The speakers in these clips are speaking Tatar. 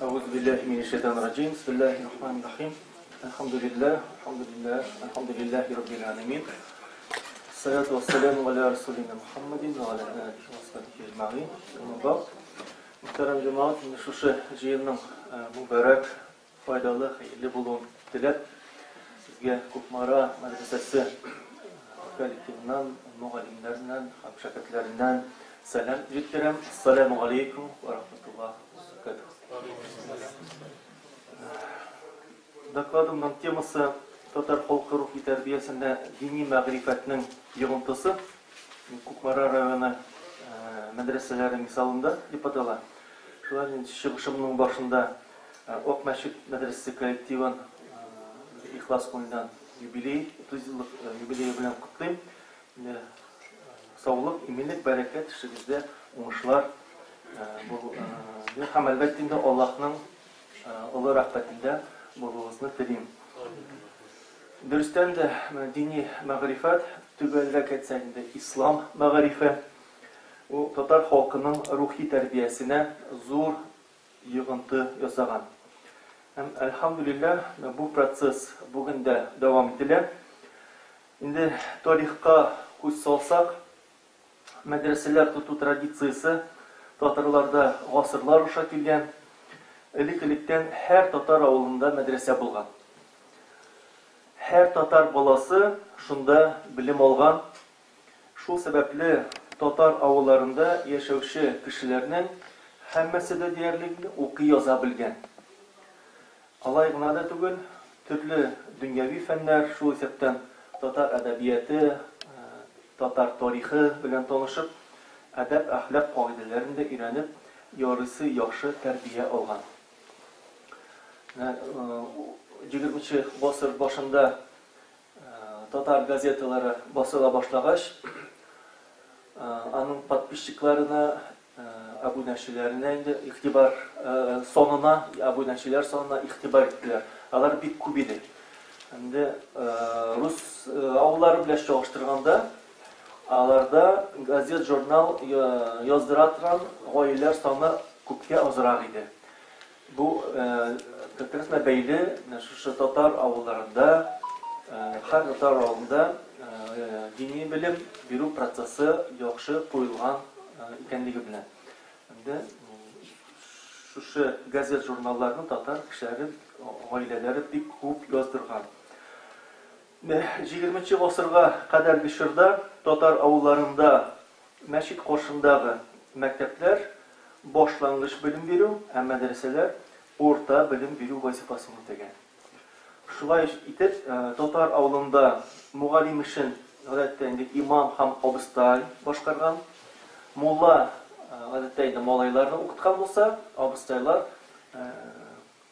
Әгъузу биллаһи минәш шайтанир раҗим. Бисмиллаһир рахманир рахим. Әлхәмдүлиллаһ, әлхәмдүлиллаһ, әлхәмдүлиллаһи раббил аламин. Салату вассаламу аля расулина Мухаммадин ва аля алихи ва асхабихи әҗмәгыйн. Әмма бәгъд. Мөхтәрәм җәмәгать, инде шушы җыенның мөбарәк, файдалы, хәерле булуын теләп, сезгә Кукмара мәдрәсәсе коллективыннан, мөгаллимнәреннән һәм шәкертләреннән сәлам җиткерәм. Ассаламу алейкум ва рахматуллаһи ва баракатуһ. Докладымның темасы татар халкы рухи тәрбиясендә дини мәгърифәтнең йогынтысы Кукмара районы мәдрәсәләре мисалында дип атала. Шулай инде чыгышымның башында Ак мәчет мәдрәсәсе коллективын ихлас күңелдән юбилей, 30 еллык юбилее белән котлыйм. Инде саулык, иминлек, бәрәкәт, эшегездә уңышлар бул. Һәм әлбәттә инде Аллаһның олы рәхмәтендә булуыгызны телим. Дөрестән дә, дини мәгърифәт, төгәлрәк әйтсәк инде, ислам мәгарифе, ул татар халкының рухи тәрбиясенә зур йогынты ясаган. Һәм, әлхәмдүлилләһ, бу процесс бүген дә дәвам ителә. Инде тарихка күз салсак, Мәдрәсәләр тоту традициясе татарларда гасырлар аша килгән. Элек-электән һәр татар авылында мәдрәсә булган. Һәр татар баласы шунда белем алган. Шул сәбәпле татар авылларында яшәүче кешеләрнең һәммәсе дә диярлек укый-яза белгән. Алай гына да түгел, төрле дөньяви фәннәр, шул исәптән татар әдәбияты, татар тарихы белән танышып, әдәп-әхлак кагыйдәләрен дә өйрәнеп, ярыйсы яхшы тәрбия алган. Менә егерменче гасыр башында татар газеталары басыла башлагач, аның подписчикларына, абунәчеләренә инде игътибар санына, абунәчеләр санына игътибар иттеләр. Алар бик күп иде. Инде рус авыллары белән чагыштырганда, аларда газет-журнал яздыра торган гаиләләр саны күпкә азрак иде. Бу как раз менә бәйле менә шушы татар авылларында, һәр татар авылында дини белем бирү процессы яхшы куелган икәнлеге белән. Инде шушы газет-журналларны татар кешеләре, гаиләләре бик күп яздырган. Егерменче гасырга кадәрге чорда татар авылларында мәчет каршындагы мәктәпләр башлангыч белем бирү, ә мәдрәсәләр урта белем бирү вазифасын үтәгән. Шулай итеп, татар авылында мөгаллим эшен гадәттә инде имам һәм абыстай башкарган. Мулла гадәттә инде малайларны укыткан булса, абыстайлар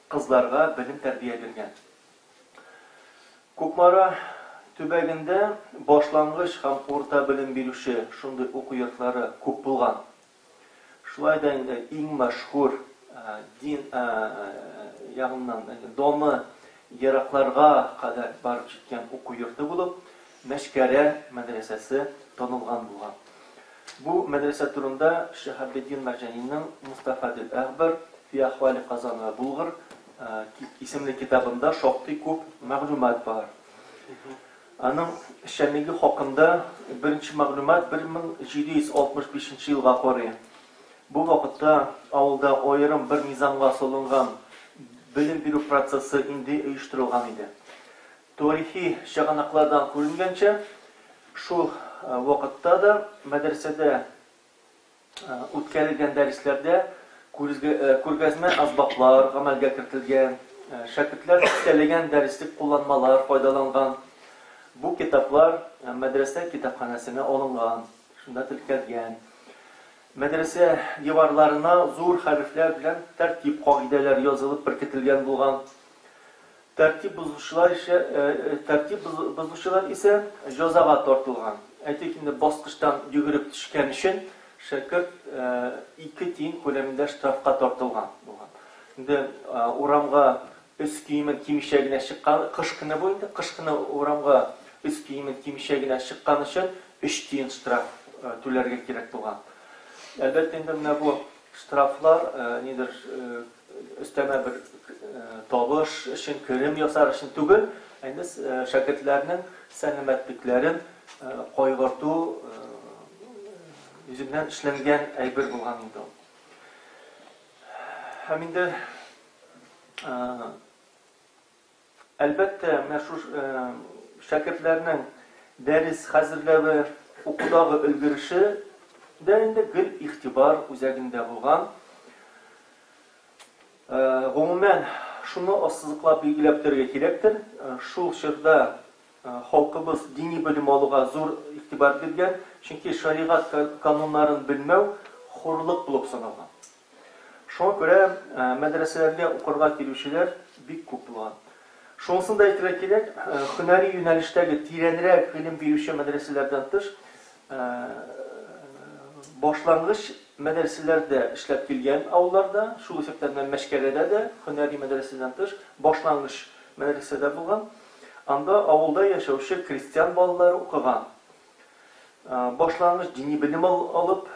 кызларга белем-тәрбия биргән. Кукмара төбәгендә башлангыч һәм урта белем бирүче шундый уку йортлары күп булган. Шулай да инде иң мәшһүр дин ягыннан даны еракларга кадәр барып җиткән уку йорты булып Мәчкәрә мәдрәсәсе танылган булган. Бу мәдрәсә турында Шиһабетдин Мәрҗаниның Мустафадел әхбар фи әхвали Казан вә Булгар исемле китабында шактый күп мәгълүмат бар. Аның эшчәнлеге хакында беренче мәгълүмат 1765 нче елга карый. Бу вакытта авылда аерым бер низамга салынган белем бирү процессы инде оештырылган иде. Тарихи чыганаклардан күренгәнчә, шул вакытта да мәдрәсәдә үткәрелгән дәресләрдә күргәзмә әсбаплар гамәлгә кертелгән, шәкертләр дистәләгән дәреслек кулланмалар файдаланган. Бу китаплар мәдрәсә китапханәсенә алынган, шунда теркәлгән. Мәдрәсә диварларына зур хәрефләр белән тәртип кагыйдәләре язылып беркетелгән булган. Тәртип бозучылар исә, тәртип бозучылар исә җәзага тартылган. Әйтик инде, баскычтан йөгереп төшкән өчен шәкерт 2 тиен күләмендә штрафка тартылган булган. Инде урамга өс киемен кимичә генә чыккан, кыш көне бу инде, кыш көне урамга өс киемен кимичә генә чыккан өчен 3 тиен штраф түләргә кирәк булган. Әлбәттә инде, менә бу Штрафлар нидер өстәмә бер табыш өчен, керем ясар өчен түгел, ә инде шәкертләрнең сәламәтлекләрен кайгырту йөзеннән эшләнгән әйбер булган инде ул. Һәм инде Әлбәттә, менә шуш шәкертләрнең дәрес хәзерләве, укудагы өлгереше дә инде гел игътибар үзәгендә булган. Гомумән, шуны ассызыклап билгеләп үтәргә кирәктер, шул чорда халкыбыз дини белем алуга зур игътибар биргән, чөнки шәригать кануннарын белмәү хурлык булып саналган. Шуңа күрә мәдрәсәләргә укырга килүчеләр бик күп булган. Шунысын да әйтергә кирәк, һөнәри юнәлештәге тирәнрәк гыйлем бирүче мәдрәсәләрдән тыш, башлангыч мәдрәсәләр дә эшләп килгән авылларда, шул исәптән менә Мәчкәрәдә дә һөнәри мәдрәсәдән тыш башлангыч мәдрәсә дә булган. Анда авылда яшәүче крестьян балалары укыган. Башлангыч дини белем алып,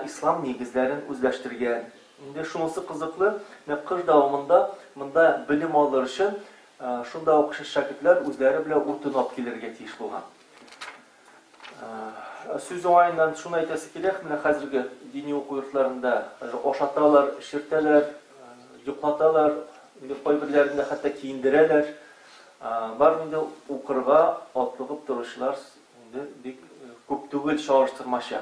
ислам нигезләрен үзләштергән. Инде шунысы кызыклы, менә кыш дәвамында монда белем алыр өчен шунда укучы шәкертләр үзләре белән утын алып килергә тиеш булган. Сүз уңаеннан шуны әйтәсе килә, менә хәзерге дини уку йортларында ашаталар, эчертәләр, йоклаталар, инде кайберләрендә хәтта киендерәләр. Бар инде укырга атлыгып торучылар Инде бик күп түгел чагыштырмача.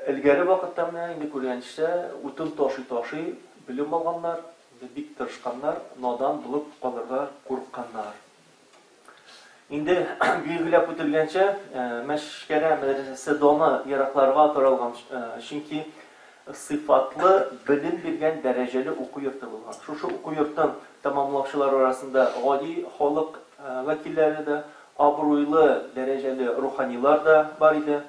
Элгәре вакытта менә инде күргәнчә, утын ташый-ташый белем алганнар, инде бик тырышканнар, надан булып калырга курыкканнар. Инде билгеләп үтелгәнчә, Мәчкәрә мәдрәсәсе даны еракларга таралган, чөнки сыйфатлы белем биргән дәрәҗәле уку йорты булган. Шушы уку йортын тәмамлаучылар арасында гади халык вәкилләре дә, абруйлы дәрәҗәле руханилар да бар иде.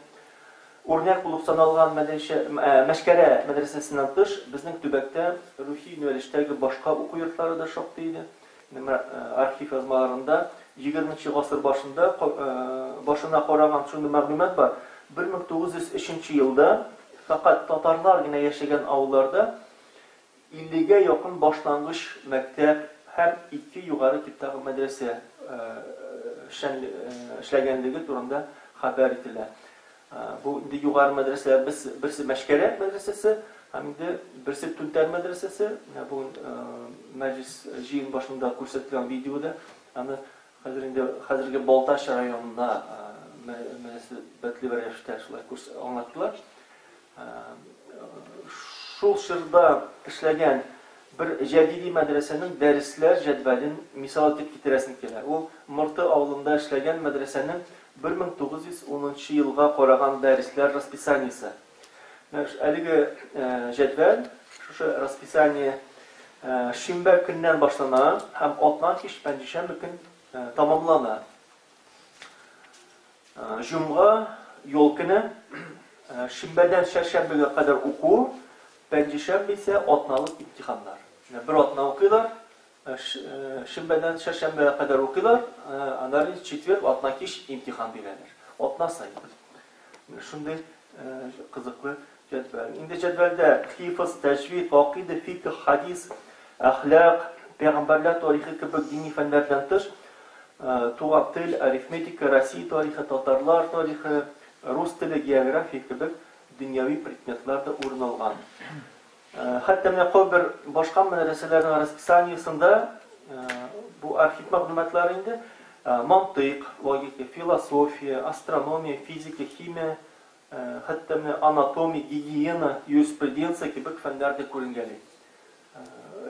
Үрнәк булып саналган Мәчкәрә мәдрәсәсеннән тыш, безнең төбәктә рухи юнәлештәге башка уку йортлары да шактый иде. Менә архив язмаларында егерменче гасыр башында башына караган шундый мәгълүмат бар. 1903 нче елда фәкать татарлар генә яшәгән авылларда 50гә якын башлангыч мәктәп һәм ике югары типтагы мәдрәсә эшләгәнлеге турында хәбәр ителә. Бу инде югары мәдрәсәләр, берсе Мәчкәрә мәдрәсәсе һәм инде берсе Түнтәр мәдрәсәсе. Менә бүген мәҗлес җыен башында күрсәтелгән видеода аны хәзер инде хәзерге Балтач районына мөнәсәбәтле бер рәвештә шулай аңлаттылар. Шул чорда эшләгән бер җәдиди мәдрәсәнең дәресләр җәдвәлен мисал итеп китерәсем килә. Ул Морты авылында эшләгән мәдрәсәнең 1910 нчы елга караган дәресләр расписаниесе. Менә әлеге җәдвәл, шушы расписание шимбә көннән башлана һәм атна кич пәнҗешәмбе көн тәмамлана. Җомга, ял көне, шимбәдән чәршәмбегә кадәр уку, пәнҗешәмбе исә атналык имтиханнар. Менә бер атна укыйлар, шимбәдән чәршәмбегә кадәр укыйлар, аннары четверг, атна кич имтихан бирәләр. Атна саен. Менә шундый кызыклы җәдвәл. Инде җәдвәлдә хифз, тәҗвид, гакыйда, фикх, хадис, әхлак, пәйгамбәрләр тарихы кебек дини фәннәрдән тыш, туган тел, арифметика, Россия тарихы, татарлар тарихы, рус теле, география кебек дөньяви предметлар да урын алган. Хәтта менә кайбер башка мәдрәсәләрнең расписаниесендә бу архив мәгълүматлары инде мантыйк, логика, философия, астрономия, физика, химия, хәтта менә анатомия, гигиена, юриспруденция кебек фәннәр дә күренгәли.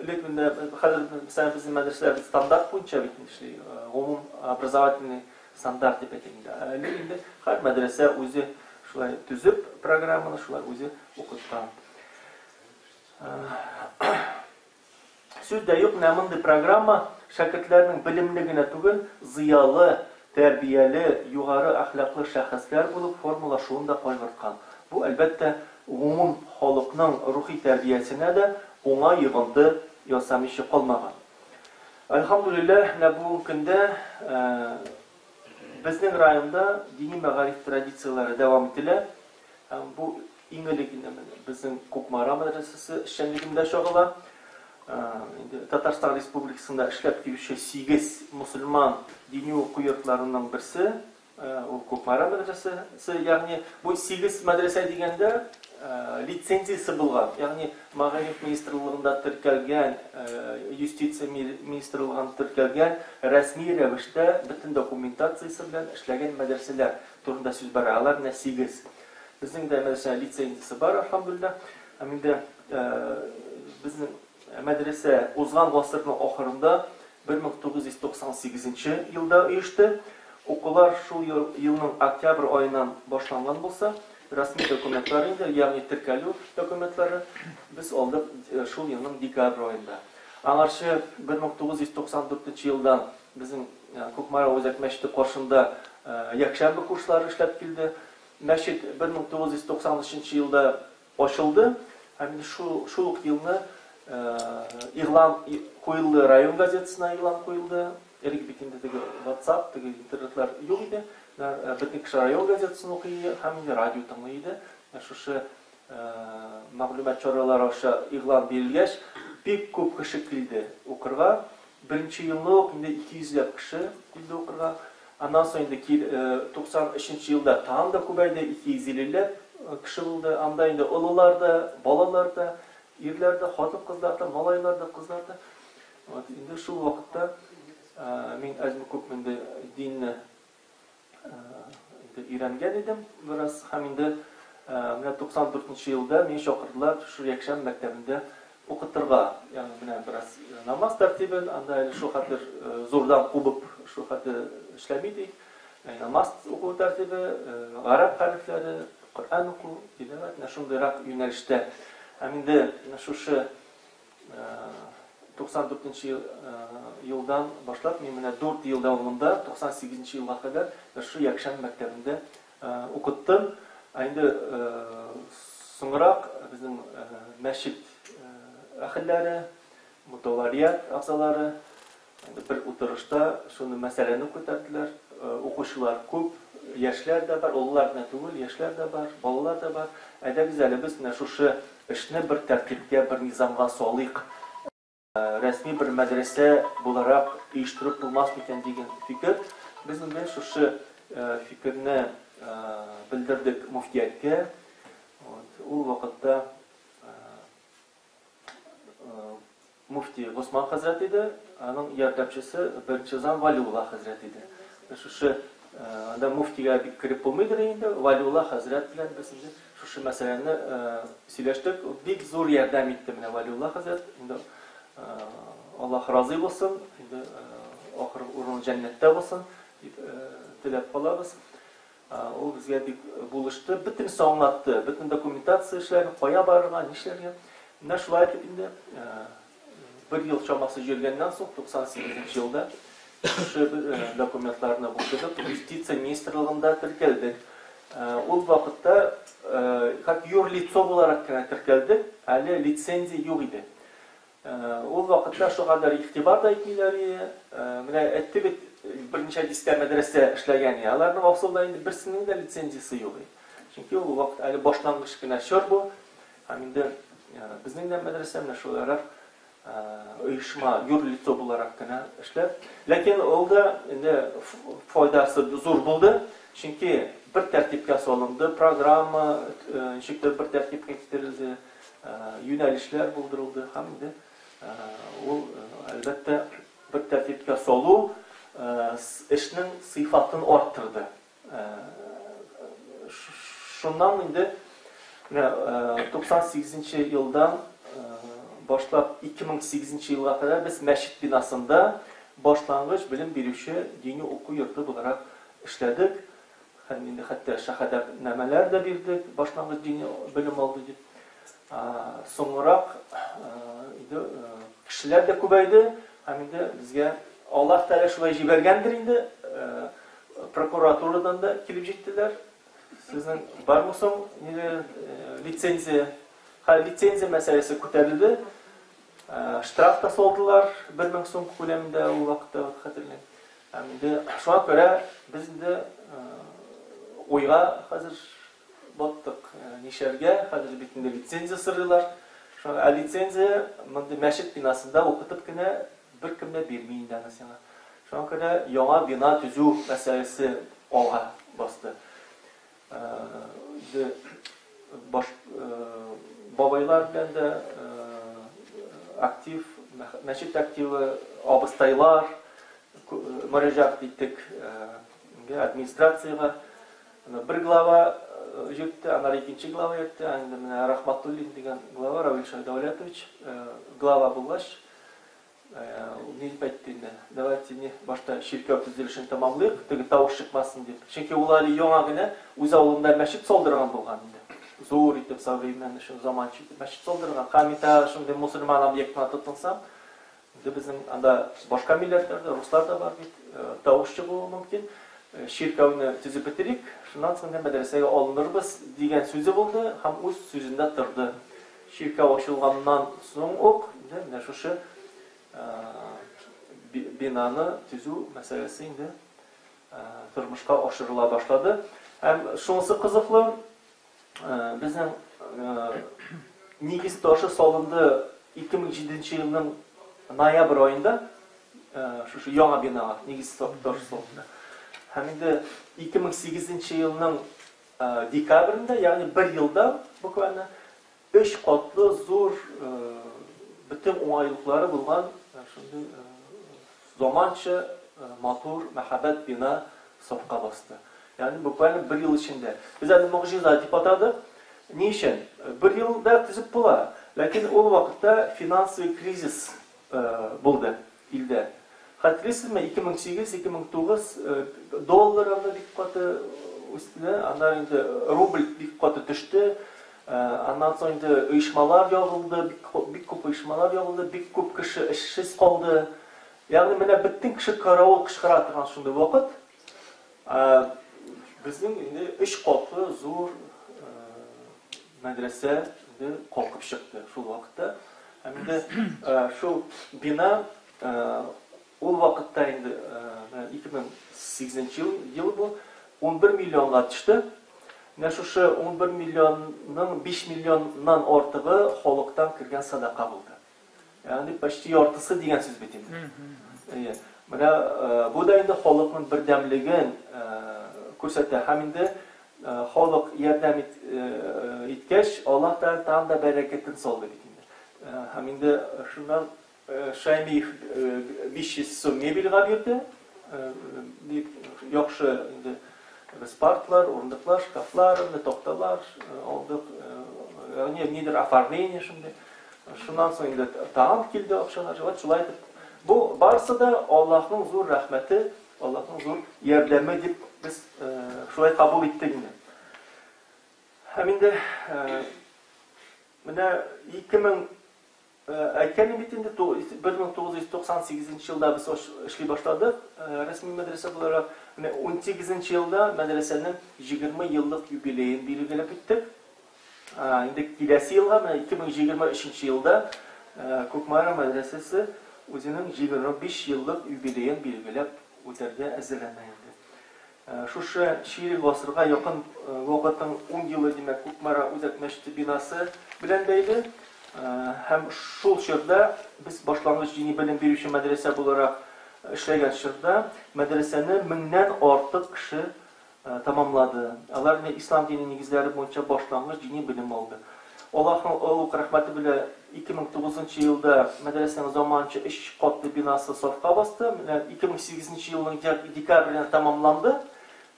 Элек менә хәзер мәсәлән безнең мәдрәсәләр стандарт буенча бит эшли, гомум образовательный стандарт дип әйтик инде. Элек инде һәр мәдрәсә үзе шулай төзеп программаны шулай үзе укыткан. Сүз дә юк, менә мондый программа шәкертләрнең белемле генә түгел, зыялы, тәрбияле, югары әхлаклы шәхесләр булып формалашуын да кайгырткан. Бу, әлбәттә, гомум халыкның рухи тәрбиясенә дә уңай йогынты ясамыйча калмаган. Әлхәмдүлилләһ, менә бүгенге көндә безнең районда дини мәгариф традицияләре дәвам ителә. Һәм бу Иң элек инде безнең Кукмара мәдрәсәсе эшчәнлегендә чагыла. Инде Татарстан Республикасында эшләп килүче 8 мусульман дини уку йортларының берсе ул Кукмара мәдрәсәсе, ягъни бу 8 мәдрәсә дигәндә лицензиясе булган, ягъни Мәгариф министрлыгында теркәлгән, юстиция министрлыгында теркәлгән рәсми рәвештә бөтен документациясе белән эшләгән мәдрәсәләр турында сүз бара. Алар менә 8. Безнең дә мәдрәсә лицензиясе бар, әлхәмдүлилләһ. Һәм инде безнең мәдрәсә узган гасырның ахырында 1998 елда оешты. Укулар шул елның октябрь аеннан башланган булса, рәсми документлар инде, ягъни теркәлү документлары без алдык шул елның декабрь аенда. Аңарчы 1994 елдан безнең Кукмара үзәк мәчете каршында якшәмбе курслары эшләп килде. Мәчет 1993 елда ачылды һәм инде шул, шул ук елны игълан куелды, район газетасына игълан куелды. Элек бит инде теге WhatsApp, теге интернетлар юк иде. Бөтен кеше район газетасын укый һәм инде радио тыңлый иде. Шушы мәгълүмат чаралары аша игълан бирелгәч, бик күп кеше килде укырга. Беренче елны ук инде 200 ләп кеше килде укырга. Аннан соң инде 93 нче елда тагын да күбәйде, 250 ләп кеше булды. Анда инде олылар да, балалар да, ирләр дә, хатын-кызлар да, малайлар да, кызлар да. Вот, инде шул вакытта мин әзме-күпме инде динне инде өйрәнгән идем бераз һәм инде менә 94 нче елда мине чакырдылар шушы якшәмбе мәктәбендә укытырга. Ягъни менә бераз намаз тәртибен, анда әле шул хәтле зурдан кубып шул хәтле эшләми ди. Намаз уку тәртибе, гарәп хәрефләре, Коръән уку, тиләвәт, менә шундыйрак юнәлештә. Һәм инде менә шушы 94 нче елдан башлап мин менә 4 ел дәвамында 98 нче елга кадәр шушы якшәмбе мәктәбендә укыттым. Ә инде соңрак безнең мәчет әһелләре, мутавалият әгъзалары инде бер утырышта шуны мәсьәләне күтәрделәр. Укучылар күп, яшьләр дә бар, олылар гына түгел, яшьләр дә бар, балалар да бар. Әйдәгез әле без менә шушы эшне бер тәртипкә, бер низамга салыйк. Рәсми бер мәдрәсә буларак оештырып булмас микән дигән фикер. Без инде шушы фикерне белдердек мөфтияткә. Вот. Ул вакытта мөфти Госман хәзрәт иде, аның ярдәмчесе беренче зам Валиулла хәзрәт иде. Шушы анда мөфтигә бик кереп булмыйдыр инде, Валиулла хәзрәт белән без инде Шушы мәсьәләне сөйләштек. Бик зур ярдәм итте менә Вәлиулла хәзрәт. Инде Аллаһ разый булсын, инде ахыр урыны җәннәттә булсын дип теләп калабыз. Ул безгә бик булышты, бөтенесе аңлатты, бөтен документация эшләрен, кая барырга, нишләргә. Менә шулай итеп инде Бер ел чамасы йөргәннән соң, 98 нче елда шушы документларны булдырдык, юстиция министрлыгында теркәлдек. Ул вакытта как юрлицо буларак кына теркәлдек, әле лицензия юк иде. Ул вакытта шулкадәр игътибар да итмиләр иде. Менә әйтте бит, берничә дистә мәдрәсә эшләгән иде. Аларның асылда инде берсенең дә лицензиясе юк иде. Чөнки ул вакыт әле башлангыч кына чор бу. Һәм инде безнең дә мәдрәсә менә шулайрак оешма, юрлицо буларак кына эшләп. Ләкин ул да инде файдасы зур булды, чөнки бер тәртипкә салынды, программа ничектер бер тәртипкә китерелде, юнәлешләр булдырылды һәм инде ул, әлбәттә, бер тәртипкә салу эшнең сыйфатын арттырды. Шуннан инде менә 98 нче елдан башлап 2008 нче елга кадәр без мәчет бинасында башлангыч белем бирүче дини уку йорты буларак эшләдек. Һәм инде хәтта шәһадәтнамәләр дә бирдек, башлангыч дини белем алды дип. Соңрак инде кешеләр дә күбәйде һәм инде безгә Аллаһ Тәгалә шулай җибәргәндер инде, Прокуратурадан да килеп җиттеләр. Сезнең бармы соң лицензия? Хәзер лицензия мәсьәләсе күтәрелде. Штраф та салдылар 1000 сум күләмендә ул вакытта хәтерлим. Һәм инде шуңа күрә без инде уйга хәзер баттык, нишләргә, хәзер бит инде лицензия сорыйлар. Шуңа ә лицензия мондый мәчет бинасында укытып кенә беркем дә бирми инде аны сиңа. Шуңа күрә яңа бина төзү мәсьәләсе алга басты. Инде баш бабайлар белән дә актив, мәчет активы, абыстайлар мөрәҗәгать иттек администрациягә. Бер глава йөртте, аннары икенче глава йөртте. Инде менә Рахматуллин дигән глава, Равил Шәйдәүләтович глава булгач, Ул ни дип әйтте инде? Давайте не башта чиркәү төзелешен тәмамлыйк, теге тавыш чыкмасын дип. Чөнки ул әле яңа гына үз авылында мәчет салдырган булган инде. Зур итеп, современный, шул заманча итеп мәчет салдырган. Һәм мин тагы шундый мусульман объектына тотынсам, инде безнең анда башка милләтләр дә, руслар да бар бит, тавыш чыгуы мөмкин. Чиркәүне төзеп бетерик, шуннан соң инде мәдрәсәгә алынырбыз дигән сүзе булды һәм үз сүзендә торды. Чиркәү ачылганнан соң ук инде менә шушы бинаны төзү мәсьәләсе инде тормышка ашырыла башлады. Һәм шунысы кызыклы, безнең нигез ташы салынды 2007 елның ноябрь аенда, шушы яңа бинага нигез ташы салынды. Һәм инде 2008 елның Декабрендә, ягъни бер елда буквально, өч катлы зур, бөтен уңайлыклары булган шундый заманча матур, мәһабәт бина сафка басты. Ягъни буквально бер ел эчендә. Без әле могҗиза дип атадык. Ни өчен? Бер елда төзеп була. Ләкин ул вакытта финансовый кризис булды. Илдә. Хәтерлисезме, 2008, 2009 доллар анда бик каты үсте, анда инде рубль бик каты төште. Аннан соң инде оешмалар ябылды, бик, бик күп оешмалар ябылды, бик күп кеше эшсез калды. Ягъни менә бөтен кеше каравыл кычкыра торган шундый вакыт. Безнең инде өч катлы зур мәдрәсә инде калкып чыкты шул вакытта. Һәм инде шул бина ул вакытта инде 2008 ел бу 11 миллионга төште. Менә шушы 11 миллионның 5 миллионнан артыгы халыктан кергән садака булды. Ягъни почти яртысы дигән сүз бит инде. Әйе. Менә бу да инде халыкның бердәмлеген күрсәтә һәм инде халык ярдәм иткәч, Аллаһ Тәгалә тагын да бәрәкәтен салды бит инде. Һәм инде шуннан Шаймиев 500 сум мебельгә бирде. Бик яхшы инде без партлар, урындыклар, шкафлар, инде такталар алдык. Ягъни нидер оформление шундый. Шуннан соң инде тагын килде акчалар. Вот шулай итеп. Бу барысы да Аллаһның зур рәхмәте, Аллаһның зур ярдәме дип без шулай кабул иттек инде. Һәм инде менә 2000 Әйткәнем бит инде, 1998 елда без эшли башладык, рәсми мәдрәсә буларак. Менә 18 елда мәдрәсәнең 20 еллык юбилеен билгеләп үттек. Инде киләсе елга, менә 2023 елда Кукмара мәдрәсәсе үзенең 25 еллык юбилеен билгеләп үтәргә әзерләнә инде. Шушы чирек гасырга якын вакытның ун елы, димәк, Кукмара үзәк мәчете бинасы белән бәйле. Һәм шул чорда без башлангыч дини белем бирүче мәдрәсә буларак эшләгән чорда мәдрәсәне меңнән артык кеше тәмамлады. Алар менә ислам дине нигезләре буенча башлангыч дини белем алды. Аллаһның олуг рәхмәте белән 2009 елда мәдрәсәнең заманча өч катлы бинасы сафка басты. Менә 2008 елның декабренә тәмамланды.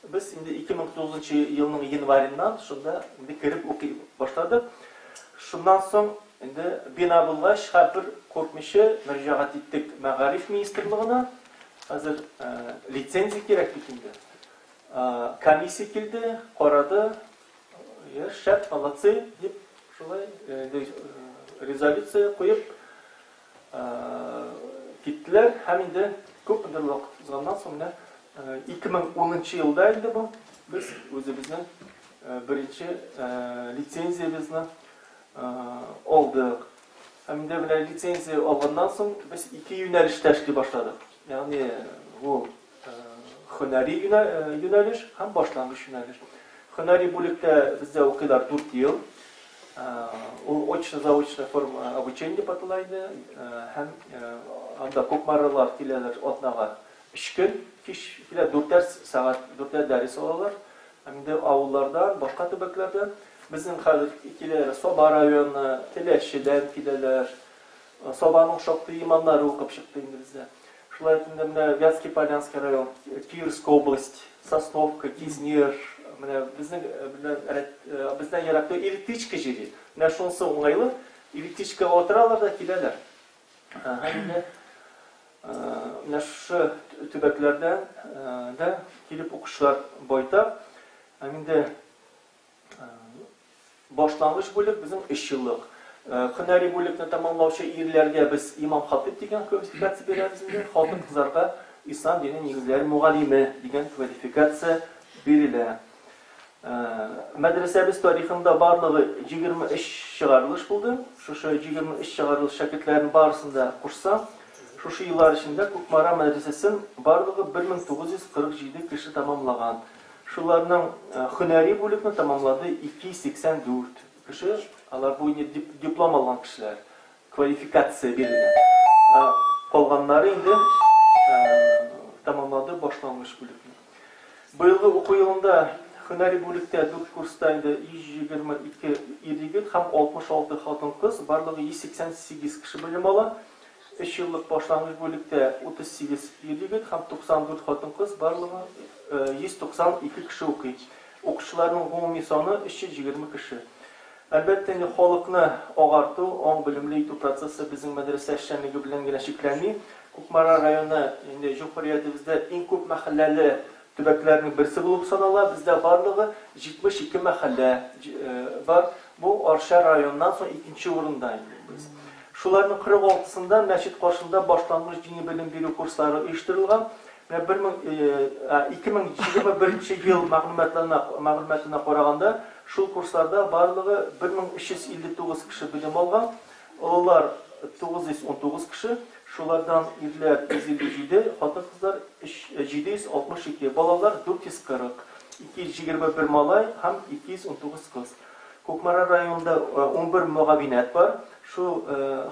Без инде 2009 елның январеннан шунда инде кереп укый башладык. Шуннан соң инде бина булгач, һәрбер куркмыйча мөрәҗәгать иттек мәгариф министрлыгына. Хәзер лицензия кирәк бит инде. Комиссия килде, карады, шәп, молодцы, дип шулай резолюция куеп киттеләр. Һәм инде күпмедер вакыт узганнан соң менә 2010 елда инде бу без үзебезнең беренче лицензиябезне алдык. Һәм инде менә лицензия алганнан соң без ике юнәлештә эшли башладык. Ягъни бу һөнәри юнәлеш һәм башлангыч юнәлеш. Һөнәри бүлектә бездә укыйлар 4 ел. Ул очно-заочная форма обучения дип атала иде. Һәм анда кукмаралар киләләр атнага 3 көн, кич килә, дүртәр сәгать, дүртәр дәрес алалар. Һәм инде авыллардан, башка төбәкләрдән безнең хәзер киләләр Саба районы, Теләчедән киләләр. Сабаның шактый имамнары укып чыкты инде бездә. Шулай ук инде менә Вятский Полянский район, Кировская область, Сосновка, Кизнер, менә безнең белән рәт, бездән ерак түгел, электричка җире. Менә шунысы уңайлы, электричкага утыралар да киләләр. Һәм инде менә шушы төбәкләрдән дә килеп укучылар байтак. Һәм инде Башлангыч бүлек безнең өч еллык. Һөнәри бүлекне тәмамлаучы ирләргә без имам-хатыйб дигән квалификация бирәбез инде, хатын-кызларга ислам дине нигезләре мөгаллиме дигән квалификация бирелә. Мәдрәсәбез тарихында барлыгы 23 чыгарылыш булды. Шушы 23 чыгарылыш шәкертләрен барысын да кушсаң, шушы еллар эчендә Кукмара мәдрәсәсен барлыгы 1947 кеше тәмамлаган. Шуларның һөнәри бүлекне тәмамлады 284 кеше, алар бу инде диплом алган кешеләр, квалификация бирелгән. Ә калганнары инде тәмамлады башлангыч бүлекне. Быелгы уку елында һөнәри бүлектә дүрт курста инде 122 ир-егет һәм 66 хатын-кыз, барлыгы 188 кеше белем ала. Өч еллык башлангыч бүлектә 38 ир-егет һәм 94 хатын-кыз, барлыгы 192 кеше укый. Укучыларның гомуми саны 320 кеше. Әлбәттә инде, халыкны агарту, аң-белемле итү процессы безнең мәдрәсә эшчәнлеге белән генә чикләнми. Кукмара районы инде җөмһүриятебездә иң күп мәхәлләле төбәкләрнең берсе булып санала. Бездә барлыгы 72 мәхәллә бар. Бу Арча районыннан соң икенче урында инде без. Шуларның 46-сында мәчет каршында башлангыч дини белем бирү курслары оештырылган. Менә 2021 ел мәгълүматларына мәгълүматына караганда, шул курсларда барлыгы 1359 кеше белем алган. Олылар 919 кеше, шулардан ирләр 157, хатын-кызлар 762, балалар 440, 221 малай һәм 219 кыз. Кукмара районында 11 мөгавинәт бар. Шул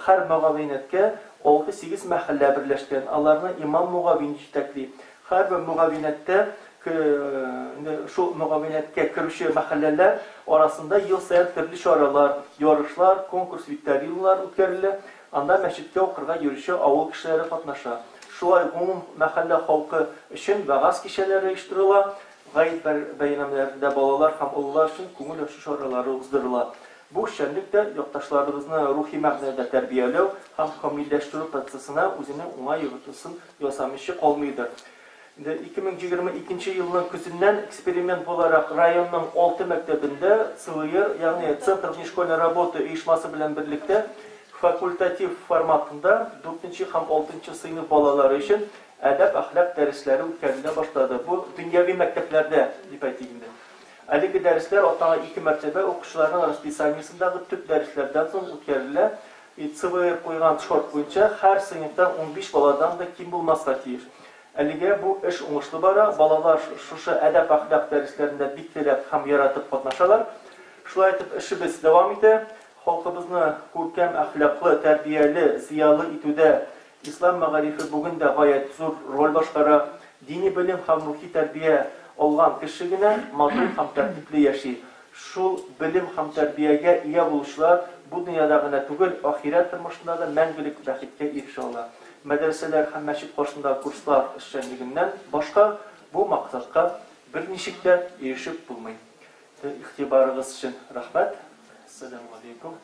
һәр мөгавинәткә алты-сигез мәхәллә берләшкән. Аларны имам-мөгавин җитәкли. Һәрбер мөгавинәттә шул мөгавинәткә керүче мәхәлләләр арасында ел саен төрле чаралар, ярышлар, конкурс, викториналар үткәрелә. Анда мәчеткә укырга йөрүче авыл кешеләре катнаша. Шулай гомум мәхәллә халкы өчен вәгазь кичәләре оештырыла. Гает бәйрәмнәрендә балалар һәм олылар өчен күңел ачу чаралары уздырыла. Бу эшчәнлек тә якташларыбызны рухи мәгънәдә тәрбияләү һәм камилләштерү процессына үзенең уңай йогынтысын ясамыйча калмыйдыр. Инде 2022 елның көзеннән эксперимент буларак районның алты мәктәбендә ЦВР, ягъни Центр внешкольной работы оешмасы белән берлектә факультатив форматында дүртенче һәм алтынчы сыйныф балалары өчен Әдәп-әхлак дәресләре үткәрелә башлады. Бу дөньяви мәктәпләрдә, дип әйтик инде. Әлеге дәресләр атнага ике мәртәбә укучыларның расписаниесендагы төп дәресләрдән соң үткәрелә. И ЦВР куйган шарт буенча, һәр сыйныфта 15 баладан да ким булмаска тиеш. Әлегә бу эш уңышлы бара, балалар шушы әдәп-әхлак дәресләрендә бик теләп һәм яратып катнашалар. Шулай итеп, эшебез дәвам итә. Халкыбызны күркәм әхлаклы, тәрбияле, зыялы итүдә Ислам мәгарифе бүген дә гаять зур роль башкара. Дини белем һәм рухи тәрбия алган кеше генә матур һәм тәртипле яши. Шул белем һәм тәрбиягә ия булучылар бу дөньяда гына түгел, ахирәт тормышында да мәңгелек бәхеткә ирешә ала. Мәдрәсәләр һәм мәчет каршындагы курслар эшчәнлегеннән башка бу максатка берничек тә ирешеп булмый. Игътибарыгыз өчен рәхмәт. Әссәламү галәйкүм.